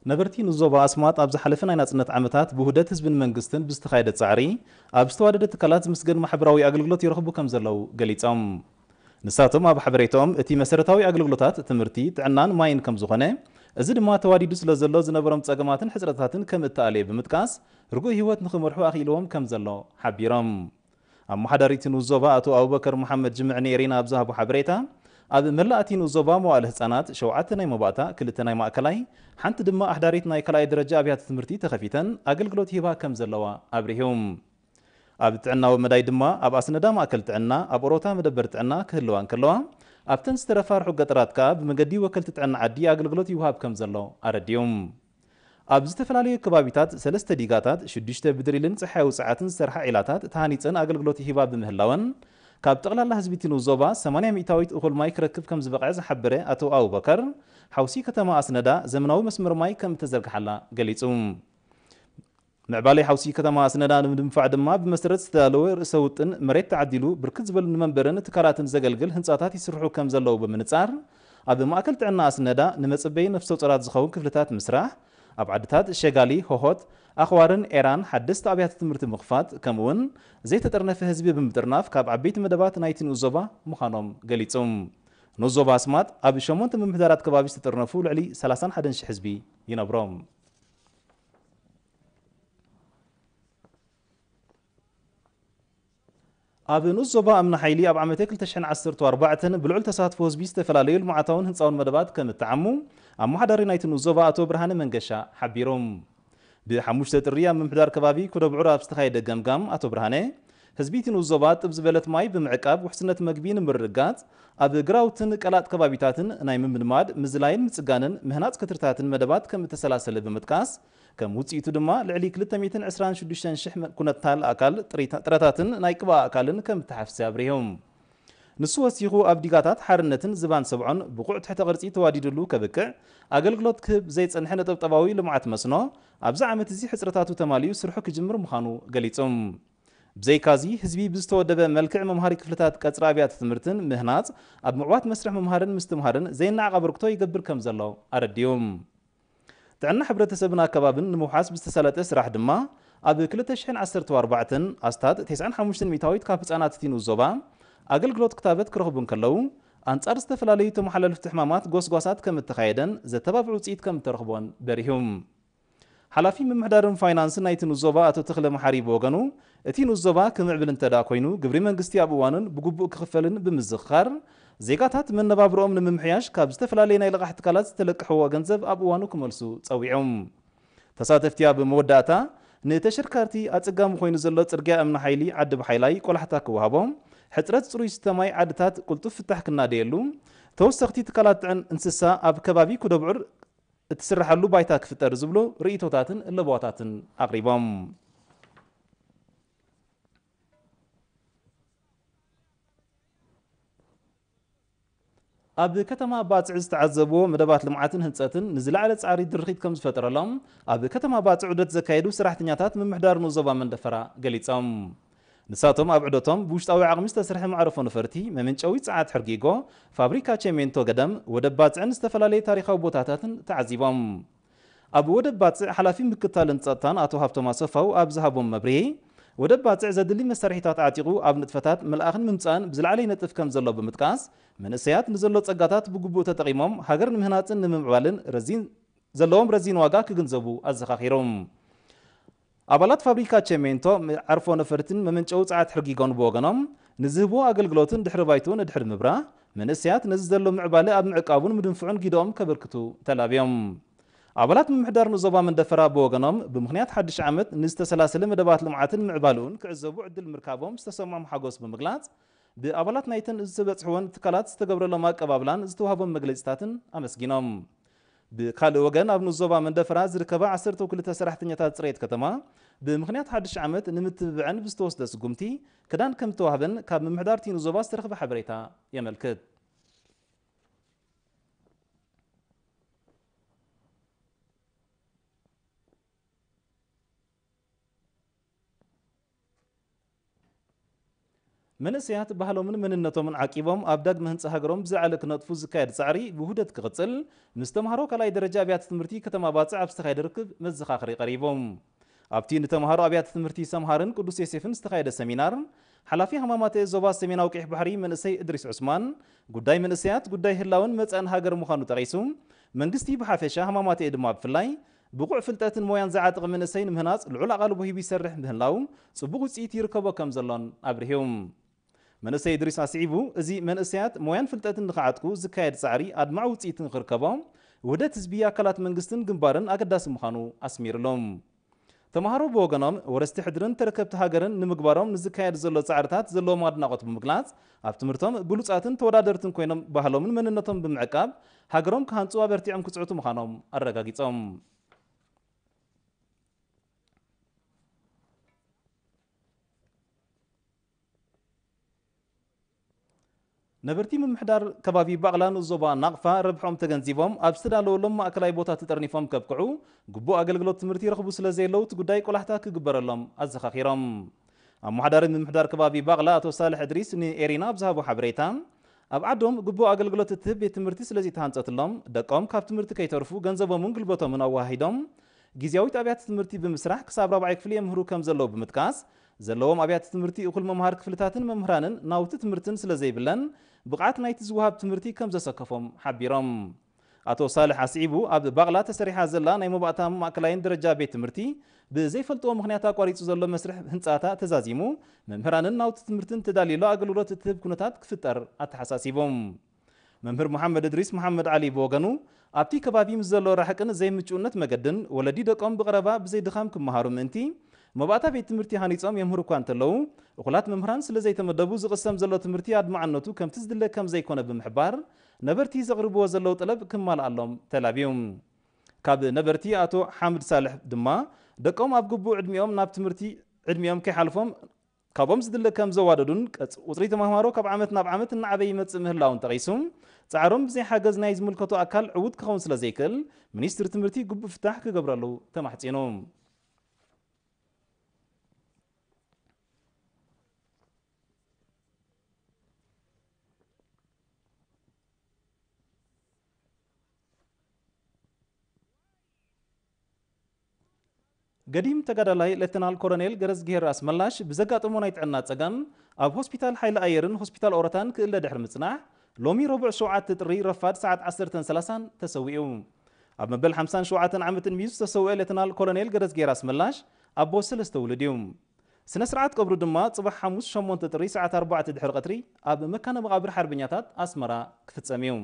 ነበርቲ ንዞባ ኣስማጥ ኣብ ዝሓለፈ ናይ ናጽነት ዓመታት ብውህደት ህዝብን መንግስትን ብዝተኻየደ ጻዕሪ ኣብ ዝተዋደደ ትካላት ዝምስገን ማሕበራዊ ኣገልግሎት ይረኽቡ ከም ዘለዉ ገሊጾም። ንሳቶም ኣብ ሓበሬታኦም እቲ መሰረታዊ ኣገልግሎታት ትምህርቲ፣ ጥዕናን ማይን ከም ዝኾነ፣ እዚ ድማ ተዋዲዱ ስለ ዘሎ ዝነበሮም ጸገማትን ሕጽረታትን ከም እተኣለየ ብምጥቃስ ርጉእ ህይወት ንኽመርሑ ኣኽኢልዎም ከም ዘሎ ሓቢሮም። ኣመሓዳሪት ንኡስ ዞባ ኣቶ ኣቡበከር መሓመድ ጅምዕ ንኤሬና ኣብ ዝሃቦ ሓበሬታ፣ ኣብ መላእ እቲ ንኡስ ዞባ መዋእለ ህጻናት ሸውዓተ ናይ መባእታ፣ ክልተ ናይ ማእከላይ፣ ሓንቲ ድማ ኣሕዳሪት ናይ ካልኣይ ደረጃ ኣብያተ ትምህርቲ ተኸፊተን ኣገልግሎት ይህባ ከም ዘለዋ ኣብሪሁ። ኣብ ጥዕናዊ መዳይ ድማ ኣብ ኣስነዳ ማእከል ጥዕና፣ ኣብ ኦሮታ መደበር ጥዕና ክህልዋ እንከለዋ፣ ኣብተን ዝተረፋ ርሑቕ ገጠራት ከኣ ብመገዲ ወከልቲ ጥዕና ዓዲ ኣገልግሎት ይወሃብ ከም ዘሎ ኣረዲኡ። ኣብ ዝተፈላለዩ ከባቢታት ሰለስተ ዲጋታት፣ ሽዱሽተ ብድሪልን ጸሓያዊ ጸዓትን ዝሰርሓ ዒላታት ተሃኒጸን ኣገልግሎት ይህባ ብምህላወን፣ ካብ ጠቕላላ ህዝቢ እቲ ንኡስ ዞባ ሰማንያ ሚእታዊት እኹል ማይ ክረክብ ከም ዝበቕዐ ዝሓበረ ኣቶ ኣቡበከር፣ ሓውሲ ከተማ ኣስነዳ ዘመናዊ መስመር ማይ ከም እተዘርግሓላ ገሊጹ። ምዕባለ ሓውሲ ከተማ ኣስነዳ ንምድንፋዕ ድማ ብመሰረት ዝተዳለወ ርእሰ ውጥን መሬት ተዓዲሉ ብርክት ዝበሉ ንመንበርን ትካላትን ዘገልግል ህንጻታት ይስርሑ ከም ዘለዉ ብምንጻር፣ ኣብ ማእከል ጥዕና ኣስነዳ ንመጸበዪ ነፍሰ ጾራት ዝኸውን ክፍልታት ምስራሕ፣ ኣብ ዓድታት ሸጋሊ፣ ሆሆት፣ ኣኽዋርን ኤራን ሓደስቲ ኣብያተ ትምህርቲ ምኽፋት፣ ከምኡውን ዘይተጠርነፈ ህዝቢ ብምጥርናፍ ካብ ዓበይቲ መደባት ናይቲ ንኡስ ዞባ ምዃኖም ገሊጹ። ንኡስ ዞባ ኣስማጥ ኣብ ሸሞንተ ምምሕዳራት ከባቢ ዝተጠርነፉ ልዕሊ ሰላሳን ሓደን ሽሕ ህዝቢ ይነብሮም። ኣብ ንኡስ ዞባ እምኒ ሓይሊ ኣብ ዓመተ ክልተ ሽሕን ዓሰርተ ኣርባዕተን ብልዑል ተሳትፎ ህዝቢ ዝተፈላለዩ ልምዓታውን ህንፃውን መደባት ከም እተዓሙ ኣመሓዳሪ ናይቲ ንኡስ ዞባ ኣቶ ብርሃነ መንገሻ ሓቢሮም። ብሓሙሽተ ጥሪ ኣብ ምምሕዳር ከባቢ ኩደብዑር ኣብ ዝተኻየደ ገምጋም ኣቶ ብርሃነ፣ ህዝቢ እቲ ንኡስ ዞባ ጥብ ዝበለት ማይ ብምዕቃብ ውሕስነት መግቢ ንምርግጋፅ ኣብ ግራውትን ቀላጥ ከባቢታትን ናይ ምምድማድ፣ ምዝላይን ምፅጋንን ምህናፅ ክትርታትን መደባት ከም እተሰላሰለ ብምጥቃስ፣ ከም ውጽኢቱ ድማ ልዕሊ ክልተ ሚእትን ዕስራን ሽዱሽተን ሽሕ ኩነታል ኣካል ጥሪታ-፣ ጥረታትን ናይ ቅብኣ ኣካልን ከም እተሓፍሰ ኣብሪሁ። ንሱ ወሲኹ ኣብ ዲጋታት ሓርነትን ዝባን ሰብዖን ብቑዕ ትሕተ ቅርጺ ተዋዲድሉ ከብቅዕ ኣገልግሎት ክህብ ዘይጸንሐ ነጠብጠባዊ ልምዓት መስኖ ኣብዚ ዓመት እዚ ሕጽረታቱ ተማሊኡ ስርሑ ክጅምር ምዃኑ ገሊጹ። ብዘይካዚ ህዝቢ ብዝተወደበ መልክዕ መምሃሪ ክፍልታት ቀጽሪ ኣብያተ ትምህርትን ምህናጽ ኣብ ምዕዋት መስርሕ ምምሃርን ምስትምሃርን ዘይነዓቕ ኣበርክቶ ይገብር ከም ዘሎ ኣረዲኡ። ጥዕና ሕብረተሰብን ኣከባብን ንምውሓስ ብዝተሳለጠ ስራሕ ድማ ኣብ ክልተ ሽሕን ዓሰርተ ኣርባዕተን ኣስታት ተስዓን ሓሙሽተን ሚእታዊት ካብ ህጻናት እቲ ንኡስ ዞባ ኣገልግሎት ክታበት ክረኽቡ እንከለዉ፣ ኣንጻር ዝተፈላለዩ ተመሓላለፍቲ ሕማማት ጎስጓሳት ከም እተኻየደን ዘተባብዕ ውጽኢት ከም እተረኽቦን በሪሁ። ሓላፊ ምምሕዳርን ፋይናንስን ናይቲ ንኡስ ዞባ ኣቶ ተኽለ መሓሪ ብወገኑ፣ እቲ ንኡስ ዞባ ክምዕብል እንተ ደኣ ኮይኑ፣ ግብሪ መንግስቲ ኣብ እዋኑን ብግቡእ ክኽፈልን ብምዝኽኻር፣ ዜጋታት መነባብሮኦም ንምምሕያሽ ካብ ዝተፈላለየ ናይ ልቓሕ ትካላት ዝተለቅሕዎ ገንዘብ ኣብ እዋኑ ክመልሱ ጸዊዑ። ተሳተፍቲ ኣብ መወዳእታ፣ ንተሸከርካርቲ ኣጸጋሚ ኮይኑ ዘሎ ጽርግያ እምኒ ሓይሊ ዓዲ ብሓይላይ ቆላሕታ ክወሃቦ፣ ሕጽረት ጽሩይ ዝስተ ማይ ዓድታት ቅልጡፍ ፍታሕ ክናደየሉ፣ ተወሰኽቲ ትካላት ጥዕን እንስሳ ኣብ ከባቢ ኩደብዑር እትስርሓሉ ባይታ ክፍጠር ዝብሉ ርእይቶታትን ለበዋታትን ኣቕሪቦም። ኣብ ከተማ ባጽዕ ዝተዓዘብዎ መደባት ልምዓትን ህንጸትን ንዝለዓለ ጻዕሪ ድርኺት ከም ዝፈጠረሎም ኣብ ከተማ ባጽዕ ዑደት ዘካየዱ ሰራሕተኛታት ምምሕዳር ንኡስ ዞባ መንደፈራ ገሊጾም። ንሳቶም ኣብ ዑደቶም ብውሽጣዊ ዓቕሚ ዝተሰርሐ መዕረፎ ነፈርቲ፣ መመንጨዊ ጸዓት ሕርጊጎ፣ ፋብሪካ ቸሜንቶ ገደም፣ ወደብ ባጽዕን ዝተፈላለዩ ታሪኻዊ ቦታታትን ተዓዚቦም። ኣብ ወደብ ባጽዕ ሓላፊ ምክትታልን ጸጥታን ኣቶ ሃብቶም ኣሰፋው ኣብ ዝሃቦም መብርሂ፣ ወደብ ባጽዕ ዘድሊ መሳርሒታት ዓጢቑ ኣብ ንጥፈታት ምልኣኽን ምምጻእን ብዝለዓለ ይነጥፍ ከም ዘሎ ብምጥቃስ፣ መንእሰያት ንዘሎ ጸጋታት ብግቡእ ተጠቒሞም ሃገር ንምህናጽን ንምምዕባልን ረዚን ዘለዎም ረዚን ዋጋ ክግንዘቡ ኣዘኻኺሮም። ኣባላት ፋብሪካ ቸሜንቶ፣ መዓርፎ ነፈርትን መመንጨዊ ጸዓት ሕርጊጎን ብወገኖም፣ ንዝህብዎ ኣገልግሎትን ድሕሪ ባይትኡ ንድሕሪ ምብራህ፣ መንእሰያት ነዚ ዘሎ ምዕባለ ኣብ ምዕቃቡን ምድንፍዑን ጊደኦም ከበርክቱ ተላብዮም። ኣባላት ምምሕዳር ንዞባ መንደፈራ ብወገኖም፣ ብምኽንያት ሓድሽ ዓመት ንዝተሰላሰለ መደባት ልምዓትን ምዕባልኡን ክዕዘቡ ዕድል ምርካቦም ዝተሰምዖም ሓጎስ ብምግላጽ፣ ብኣባላት ናይተን ዝተበጽሕወን ትካላት ዝተገብረሎም ኣቀባብላን ዝተዋህቦም መግለጺታትን ኣመስጊኖም። ብካልእ ወገን፣ ኣብ ንኡስ ዞባ መንደፈራ ዝርከባ ዓሰርተ ክልተ ሰራሕተኛታት ጽሬት ከተማ፣ ብምኽንያት ሓድሽ ዓመት ንምትብብዐን ብዝተወስደ ስጉምቲ፣ ክዳን ከም ዝተዋህበን ካብ ምምሕዳር እቲ ንኡስ ዞባ ዝተረኽበ ሓበሬታ የመልክት። መንእሰያት ባህሎምን መንነቶምን ዓቂቦም ኣብ ዳግመ ህንጻ ሃገሮም ብዝለዓለ ክነጥፉ ዝካየድ ጻዕሪ ብውህደት ክቕጽል፣ ምስ ተምሃሮ ካልኣይ ደረጃ ኣብያተ ትምህርቲ ከተማ ባጽዕ ኣብ ዝተኻየደ ርክብ መዘኻኸሪ ቀሪቡ። ኣብቲ ንተምሃሮ ኣብያተ ትምህርቲ ሰምሃርን ቅዱስ ዮሴፍን ዝተኻየደ ሰሚናር፣ ሓላፊ ሃማማተ ዞባ ሰሜናዊ ቀይሕ ባሕሪ መንእሰይ እድሪስ ዑስማን፣ ጉዳይ መንእሰያት ጉዳይ ህላውን መጻእን ሃገር ምዃኑ ጠቒሱ፣ መንግስቲ ብሓፈሻ ሃማማተ ድማ ብፍላይ ብቑዕ ፍልጠትን ሞያን ዝዓጠቐ መንእሰይ ንምህናጽ ልዑል ኣቓልቦ ሂቡ ይሰርሕ ምህላው ጽቡቕ ውጽኢት ይርከቦ ከም ዘሎን ኣብሪሁ። መንእሰይ እድሪስ ኣስዒቡ፣ እዚ መንእሰያት ሞያን ፍልጠትን ንኽዓጥቁ ዝካየድ ጻዕሪ ኣድማዒ ውጽኢት ንኽርከቦ ውህደት ህዝቢ ኣካላት መንግስትን ግንባርን ኣገዳሲ ምዃኑ ኣስሚሩሎም። ተምሃሮ ብወገኖም ወረስቲ ሕድርን ተረከብቲ ሃገርን ንምግባሮም ንዝካየድ ዘሎ ጻዕርታት ዘለዎም ኣድናቖት ብምግላጽ፣ ኣብ ትምህርቶም ብሉጻትን ተወዳደርትን ኮይኖም ባህሎምን መንነቶም ብምዕቃብ ሃገሮም ክሃንጹ ኣበርቲዖም ክጽዕቱ ምዃኖም ኣረጋጊጾም። ነበርቲ ምምሕዳር ከባቢ ባቕላ ንኡስ ዞባ ናቕፋ ረብሖም ተገንዚቦም ኣብ ዝተዳለወሎም ማእከላይ ቦታ ተጠርኒፎም ከብቅዑ ግቡእ ኣገልግሎት ትምህርቲ ይረኽቡ ስለ ዘየለዉ እቲ ጉዳይ ቆላሕታ ክግበረሎም ኣዘኻኺሮም። ኣመሓዳሪ ምምሕዳር ከባቢ ባቕላ ኣቶ ሳልሕ እድሪስ ንኤሪና ኣብ ዝሃቦ ሓበሬታ፣ ኣብ ዓዶም ግቡእ ኣገልግሎት እትህብ ቤት ትምህርቲ ስለ ዘይተሃንጸትሎም ደቆም ካብ ትምህርቲ ከይተርፉ ገንዘቦምን ጉልበቶምን ኣወሃሂዶም ግዝያዊት ኣብያተ ትምህርቲ ብምስራሕ ክሳብ ራብዓይ ክፍሊ የምህሩ ከም ዘለዉ ብምጥቃስ፣ ዘለዎም ኣብያተ ትምህርቲ እኹል መምሃር ክፍልታትን መምህራንን ናውቲ ትምህርትን ስለ ዘይብለን ብቕዓት ናይቲ ዝወሃብ ትምህርቲ ከም ዘሰከፎም ሓቢሮም። ኣቶ ሳልሕ ኣስዒቡ፣ ኣብ ባቕላ ተሰሪሓ ዘላ ናይ መባእታ ማእከላይን ደረጃ ቤት ትምህርቲ ብዘይፈልጥዎ ምኽንያት ኣቋሪጹ ዘሎ መስርሕ ህንጻታ ተዛዚሙ፣ መምህራንን ናውቲ ትምህርትን ተዳልዩሉ ኣገልግሎት እትህብ ኩነታት ክፍጠር ኣተሓሳሲቦም። መምህር መሓመድ እድሪስ መሓመድ ዓሊ ብወገኑ፣ ኣብቲ ከባቢ ምስ ዘሎ ራሕቅን ዘይምቹእነት መገድን ወለዲ ደቆም ብቐረባ ብዘይ ድኻም ክመሃሩ ምእንቲ መባእታ ቤት ትምህርቲ ሃኒጾም የምህሩ እኳ እንተለዉ፣ እኹላት መምህራን ስለ ዘይተመደቡ ዝቕሰም ዘሎ ትምህርቲ ኣድማዕነቱ ከምቲ ዝድለ ከም ዘይኮነ ብምሕባር፣ ነበርቲ ዘቕርብዎ ዘለዉ ጠለብ ክማልኣሎም ተላብዩ። ካብ ነበርቲ ኣቶ ሓምድ ሳልሕ ድማ፣ ደቆም ኣብ ግቡእ ዕድሚኦም ናብ ትምህርቲ ዕድሚኦም ከይሓልፎም ካብኦም ዝድለ ከም ዘዋደዱን ቀጽ-፣ ቁጽሪ ተማሃሮ ካብ ዓመት ናብ ዓመት እናዓበየ ይመጽእ ምህላውን ጠቒሱ፣ ጻዕሮም ብዘይ ሓገዝ ናይ ዝምልከቶ ኣካል ዕዉት ክኸውን ስለ ዘይክእል፣ ሚኒስትሪ ትምህርቲ ግቡእ ፍታሕ ክገብረሉ ተማሕጺኑ። ገዲም ተጋዳላይ ሌተናል ኮሎኔል ገረዝግሄር ኣስመላሽ ብዘጋጠሞ ናይ ጥዕና ጸገም ኣብ ሆስፒታል ሓይሊ ኣየርን ሆስፒታል ኦሮታን ክእለ ድሕሪ ምጽናሕ፣ ሎሚ ረቡዕ ሸውዓተ ጥሪ ረፋድ ሰዓት ዓሰርተ ሰላሳ ተሰዊኡ። ኣብ መበል ሓምሳን ሸውዓተን ዓመት ዕድሚኡ ዝተሰውአ ሌተናል ኮሎኔል ገረዝግሄር ኣስመላሽ ኣቦ ሰለስተ ውሉድ እዩ። ስነ ስርዓት ቀብሩ ድማ ጽባሕ ሓሙስ ሸሞንተ ጥሪ ሰዓት ኣርባዕተ ድሕሪ ቀትሪ ኣብ መካነ መቓብር ሓርበኛታት ኣስመራ ክፍጸም እዩ።